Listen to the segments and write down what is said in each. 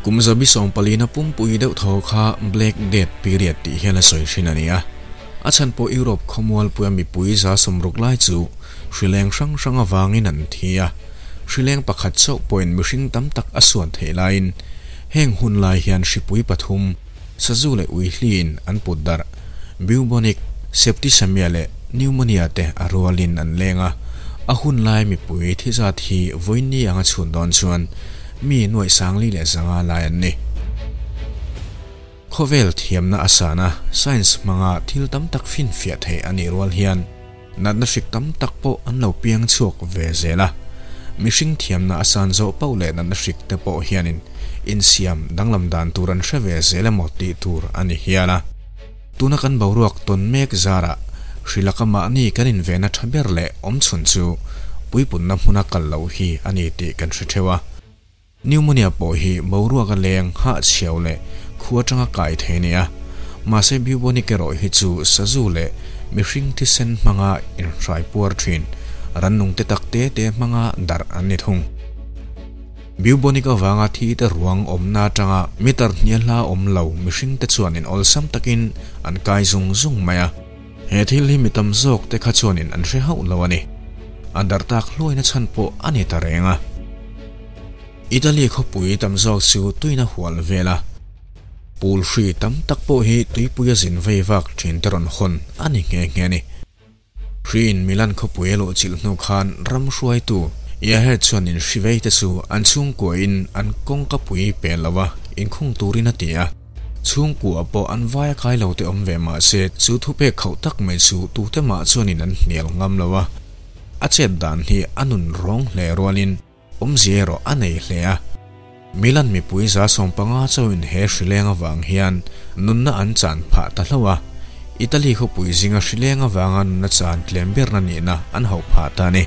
Kum zabi 14 na pumpui deuh thaw kha Black Death period tih hian a sawi thin a ni a. A chhan pawh Europe khawmual puia mipui 60 lai chu hrileng hrang hrang avangin an thi a. Hrileng pakhat chauh pawhin mihring tam tak a suan theih laiin heng hun lai hian hripui pathum sazu leh uihliin an put darh bubonic, septicemia leh pneumonia te a rualin an leng a. A hun lai mipui thi zat hi vawiin anga chhun dawn chuan mi nuai sangli leh zanga lai an ni. Khawvel thiamna asana science hmanga thil tam tak fin fiah thei ani rual hian natna hrik tam tak pawh an lo piang chhuak ve zel a. Mihring thiamna asan zo pau leh natna hrik te pawh hianin insiam danglam dan tur an hre ve zel emaw tih tur ani hial a. Tuna kan boruak tawn mek zara hrilaka mahni kan invena tha ber leh awm chhun chu puipunna hmuna kal lo hi ani tih kan hre theuh a. Pneumonia pawh hi boruak a leng ha chhiau leh khu atanga kai thei ani a. Mahse bubonic erawh hi chu sazu leh mihring thisen hmanga inhrai puar thin rannung te tak te te hmanga darh an ni thung. Bubonic awanga thi te ruang awmna atanga meter hnial hla awm lo mihring te chuanin awlsam takin an kai zung zung mai a. He thil hi mi tam zawk te kha chuanin an hre hauh lo ani. An darh tak hluaina chhan pawh ani ta reng a. Italy khawpui tam zawk chu tuina hual vel a. Pool hri tam tak pawh hi tuipui a zin vei vak thin te rawn hawn ani nghe nghe ani. Hriin Milan khawpui a luh chilh hnu khan ram hruaitu Yaher chuanin hri vei te chu an chhungkuain an kawngka pui pel lo a inkhung turin a ti a. Chhungkua pawh an vai a kai lo te awm ve mahse chu thu pek khauh tak mai chu tute mah chuanin an hnial ngam lo a. A chet dan hi a nun rawng hle rualin awmzia erawh a nei hle a. Milan mipui 15 chauhin he hrileng awang hian nunna an chan phah ta hlo a. Italy khawpui zinga hrileng awanga nunna chan tlem berna nihna an hauh phah ta ni.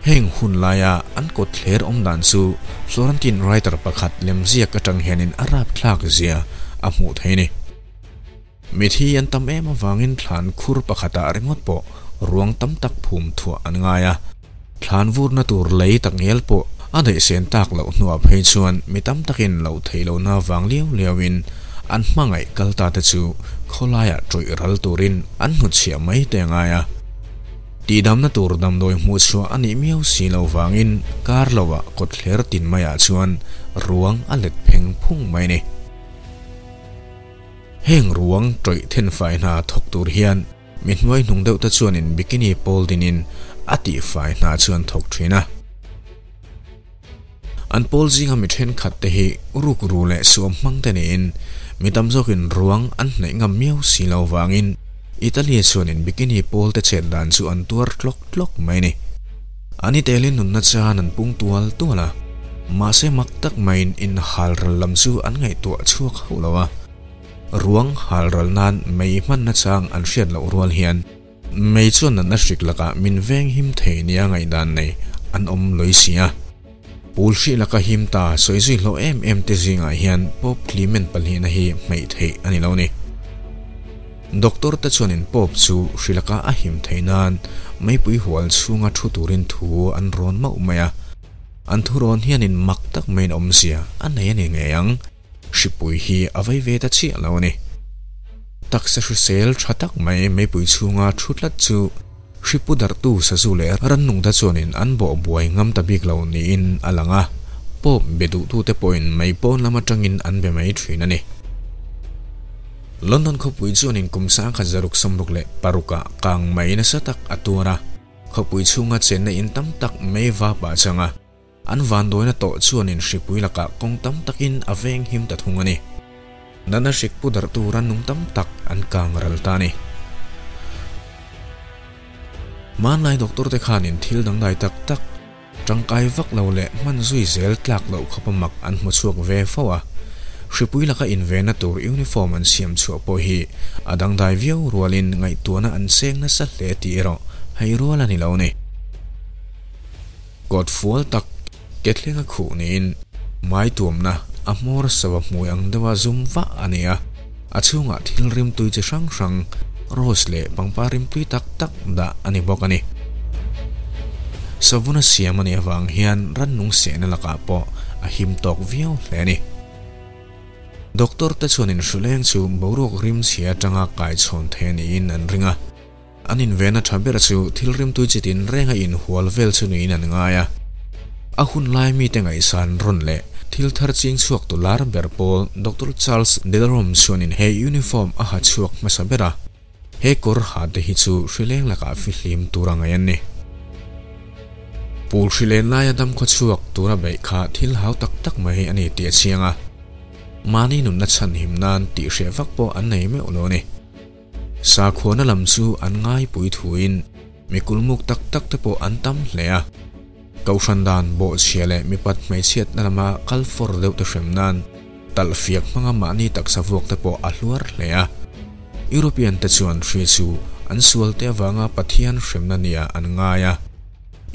Heng hun laia an kawt thler awm dan chu Florentine writer pakhat lemziak atang hianin a rap thlak zia a hmuh thei ni. Mithi an tam em awangin thlan khur pakhata ringawt pawh ruang tam tak phum thuah an ngai a. Thlan vurna tur lei tak ngel pawh a daih sen tak loh hnuah phei chuan mi tam takin lo thei lo na wang liau liauin an hmangaih kal ta te chu khawlaiah tawih ral turin an hnuchhiah mai te ngai a. Tidamna tur damdawi hmuh chhuah ani miau si lo wangin kar lowa kawt thler tin maiah chuan ruang a let pheng phung mai ni. Heng ruang tawih then fai hna thawk tur hian mi hnuai hnung deuh te chuanin bikini pawl dinin a tih fai hna chuan thawk thin a. An pawl zinga mi then khat te hi ruk ru leh suam hmang te niin mi tam zawkin ruang an hnaih ngam miau si lo wangin Italy chuanin bikini pawl te chet dan chu an tuar tlok tlok mai ni. Ani telin nunna chan an pung tual tual a. Mahse mak tak maiin in halral lam chu an ngaihtuah chhuak hauh lo a. Ruang halral nan mei hmanna chang an hriat loh rual hian mei chuan natna hrik lakah min veng him thei nia ngaihdan nei an awm loi si a. Pool hri laka him ta sawi zui hlo em em te zingah hian Pope Clement pahlihna hi hmeih theih ani lo ni. Doctor te chuanin Pope chu hri laka a him thei nan meipui hual chhunga thu turin thu an rawn mauh mai a. An thu rawn hianin mak tak maiin awmzia a nei ani ngei ang. Hripui hi a vai ve ta chiah lo ani. Taksa hrisel tha tak mai meipui chhunga thu tlat chu hripu darh tu sazu leh rannung ta chuanin an bawh buai ngam ta bik lo niin a lang a. Pope be duh tu te pawhin mei pawn lam atangin an be mai thin ani. London khawpui chuanin kum 1966 kang mai nasa tak a tuar a. Khawpui chhunga chenna in tam tak mei va pa changa. An van doina tawh chuanin hripui lakah kawng tam takin a veng him ta thung ani. Nana hrik pu darh tur an nung tam tak an kang ral ta ni. Manlai doctor te khanin thil dangdai tak tak tangkai vak lo leh hman zui zel tlak loh khawpa mak an hmu chhuak ve fo a. Hripui laka invena tur uniform an siam chhuah pawh hi a dangdai viau rualin ngaihtuahna an seng nasa hle tih erawh hei rual ani lo ni. Kawt fual tak ke thlenga khuh niin mai tuamna a hmawr sawa hmui ang deuha zum va ani a. A chhungah thil rim tui chi hrang hrang rose leh pangpar rim tui tak tak dah ani bawk ani. Savuna siam ani awang hian rannung sehna lakah pawh a him tawk viau hle a ni. Doctor te chuanin hrileng chu boruak rim chhia atanga kai chhawn thei a niin an ring a. An invena tha ber chu thil rimtui chi tin renga inhual vel chu niin an ngai a. A hun lai mite ngaihsan rawn leh thil thar ching chhuak tu lar ber pawl Doctor Charles Delorme chuanin he uniform a ha chhuak hmasa ber a. He kawr ha te hi chu hrileng lakah fihlim tur a ngaih an ni. Pul hrilen laia damkhaw chhuak tura beih kha thil hau tak tak mai a ni tih a chiang a. Mahni nunna chhanhim nan tih hreh vak pawh an nei meuh lo a ni. Sakhuana lam chu an ngaipui thuin mi kulmuk tak tak te pawh an tam hle a. Kohhran dan bawhchhia leh mipat hmeichhiatna lama kal fawr deuh te hrem nan talhfiak hmanga mahni taksa vuak te pawh a hluar hle a. European te chuan hri chu an sual te avanga Pathian hremna nia an ngai a.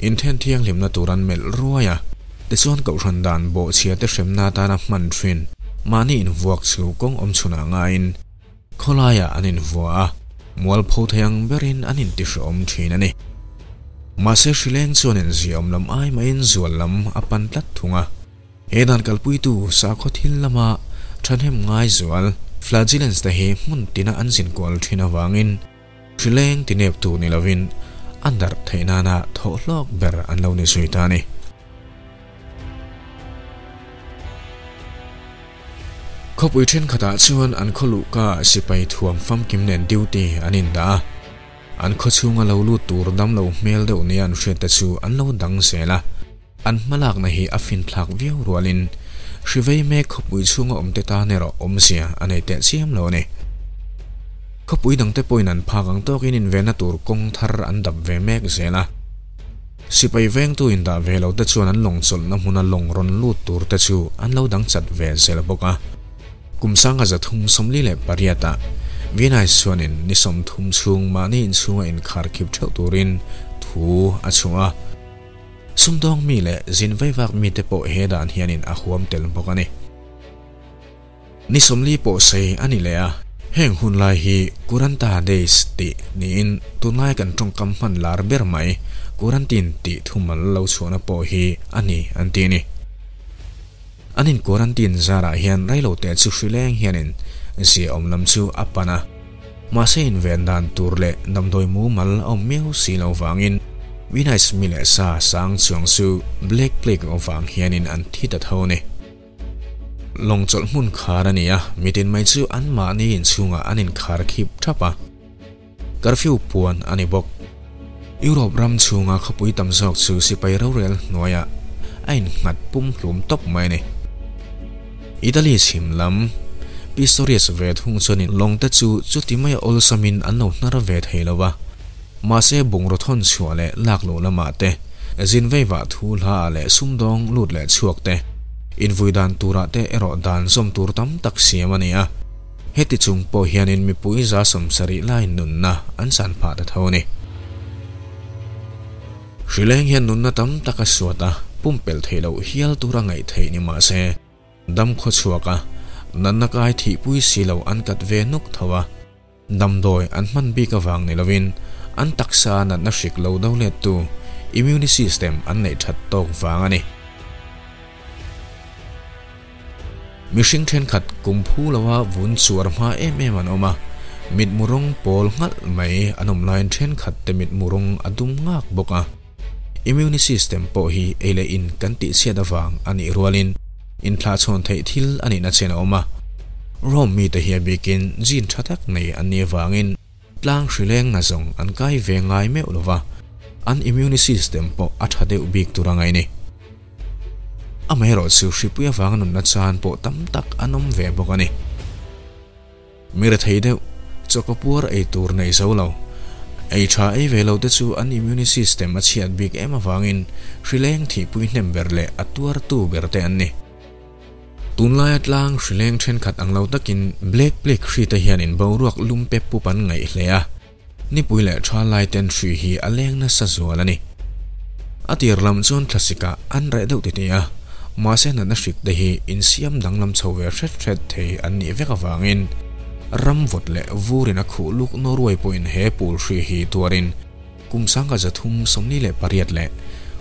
Inthen thianghlimna tur an melh ruai a, tichuan Kohhran dan bawhchhia te hremna atana hman thin mahni invuak chu kawng awm chhunah ngaiin Khawlaiah an invuah a, mualpho thei ang berin an intihrehawm thin a ni. Mahse hrileng chuan inziahawm lam ai mahin zual lam a pan tlat thung a. He dan kalpuitu sakhaw thil lama thahnem ngai zual flagellants te hi hmun tina an zinkual thin avangin hrileng tinep tur ni lovin a darh theih nana thawhhlawk ber an lo ni zui ta a ni. Khawpui thenkhatah chuan an khaw luhka sipai thuam famkim nen duty an indah a, an khaw chhunga lo lut tur damlo hmel deuh nia an hriat te chu an lo dang zel a, an hmalakna hi a finthlak viau rualin hrivei mek khawpui chhunga awmte tan erawh awmzia a nei teh chiam lo a ni. Khawpui dangte pawhin an phak ang tawkin invenna tur kawng thar an dap ve mek zel a. Sipai vengtu indah ve lo te chuan an lawng chawlhna hmuna lawng rawn lut tur te chu an lo dang chat ve zel bawk a. Kum sanga 348 ah Vinay chuanin ni 30 chhung mahni inchhunga inkhar khip theuh turin thu a chhuah a. Sumdawng mi leh zin vaivak mite pawh he dan hianin a huam tel bawk a ni. Ni 40 pawh sei a ni leh a, heng hun lai hi Kuranta Days tih niin tunlai kan tawngkam hman lar ber mai Quarantine tih thumal lo chhuahna pawh hi a ni an ti a ni. An in quarantine zarah hian reilote chu hrileng hianin ziaawm lam chu a pan a, mahse inven dan tur leh damdawi mumal a awm miau si lo vangin Vinais mi leh sa sang chuang chu Black Plague avang hianin an thi ta tho a ni. Lawng chawlh hmun khar a ni a, mitin mai chu anmahni inchhungah an inkhar khip thap a. Curfew puan a ni bawk. Europe ram chhunga khawpui tam zawk chu sipai rorel hnuaiah a innghat pumhlum tawp mai a ni. Italy chhim lam Pistorius ve thung chuanin lawng te chu chuti maia awlsamin an lo hnar ve thei lo va. Mahse bungraw thawn chhuah leh lak loh lamah te, zin veivah thu hla ah leh sumdawng lut leh chhuak te, invui dan turah te erawh dan zawm tur tam tak siam a ni a. Heti chung pawh hianin mipui 70 lai nunna an chan phah ta tho a ni. Hrileng hian nunna tam tak a suat a, pumpelh theih loh hial tura ngaih theih ni mahse, dam khaw chhuak a, natna kai thihpui si lo an kat ve nuk tho a. Damdawi an hman bik avang ni lovin an taksa natna hrik lo do lettu immune system an neih that tawk vang a ni. Mihring thenkhat kum phu loa vun chuar hma em em an awm a, mitmu rawng pawl nghalh mai an awm laiin thenkhat te mitmu rawng a dum ngak bawk a. Immune system pawh hi ei leh in kan tihchhiat avang a nih rualin inthlahchhawn theih thil a nihna chen a awm a. Rome mite hi a bikin gene tha tak nei an nih avangin tlang hrileng na zawng an kai ve ngai meuh lo va, an immune system pawh a tha deuh bik tur a ngaih ni. Amaherawhchu hripui avanga nunna chan pawh tam tak an awm ve bawk a ni. Mi rethei deuh, chawkapuar ei tur nei zo lo. Ei tha ei ve lo te chu an immune system a chhiat bik em avangin hrileng thihpui hnem ber leh a tuartu ber te an ni. Tunlaia tlang hrileng thenkhat ang lo takin Black Plague hri te hianin boruak lum pep pup an ngaih hle a, nipui leh tha lai ten hri hi a leng nasa zual a ni. A tir lam chuan thlasikah an reh deuh titih a, mahse natna hrik te hi insiam danglam chho ve hret hret thei an nih vek avangin ram vawt leh vurin a khuh luk Norway pawhin he pul hri hi tuarin kum 1348 leh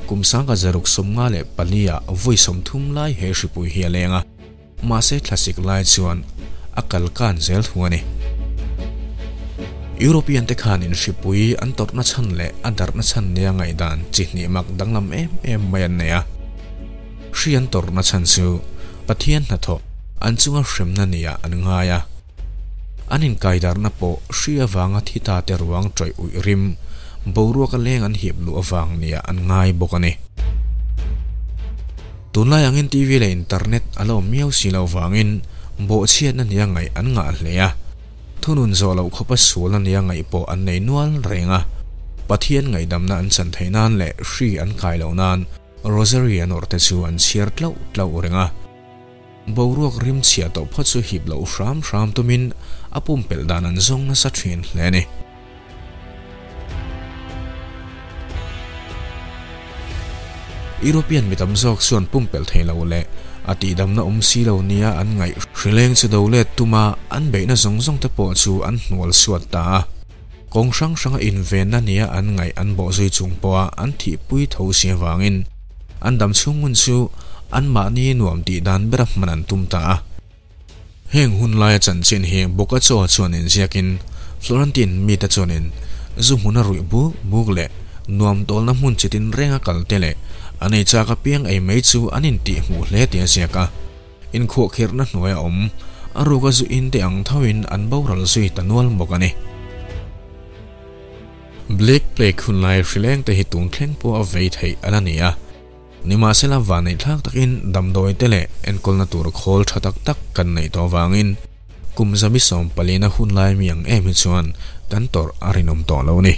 Kum 1654 ah vawi 30 lai he hripui hi a leng a, mahse thlasik lai chuan a kal kan zel thu a ni. European te khanin hripui an tawrhna chhan leh a darhna chhan nia ngaihdan chi hnih mak danglam em em mai an nei a. Hri an tawrhna chhan chu Pathian hnathawh an chunga hremna nia an ngai a. An inkaidarna pawh hri avanga thi ta te ruang tawih uih rim, boruaka leng an hip luh avang nia an ngai bawk a ni. Tunlai angin TV leh internet a la awm miau si loh vangin bawhchhiatna nia ngaih an ngah hle a. Thunun zawh loh khawpa sualna nia ngaih pawh an nei nual reng a. Pathian ngaihdamna an chan theih nan leh hri an kai loh nan Rosary an awrh te chu an chhiar tlauh tlauh reng a. Boruak rim chhiah tawh phawt chu hip loh hram hram tumin a pumpelh dan an zawng nasa thin hle a ni. European mi tam zawk chuan pumpelh thei lo leh a tihdamna awm si lo nia an ngaih hrileng chu do let tuma an beihna zawng zawng te pawh chu an hnual suat ta a. Kawng hrang hranga invenna nia an ngaih an bawh zui chung pawha an thihpui tho si avangin an dam chhung hun chu anmahni nuam tih dan bera hman an tum ta a. Heng hun laia chanchin hi Boccaccio chuan inziakin Florentine mite chuanin zu hmuna ruih buk buk leh nuam tawlna hmun chitin renga kal te leh an ei chak apiang ei mai chu an intih hmuh hle tih a ziak a. Inkhuahkhirhna hnuaia awm a ruka zu in te ang thoin an boral zui ta nual bawk a ni. Black Plague hun lai hrileng te hi tun thleng pawh a vei theih a la ni a. Nimahsela vanneih thlak takin damdawi te leh enkawlna tur khawl tha tak tak kan neih tawh avangin kum 140 na hun lai mi ang em hi chuan kan tawrh a rinawm tawh lo a ni.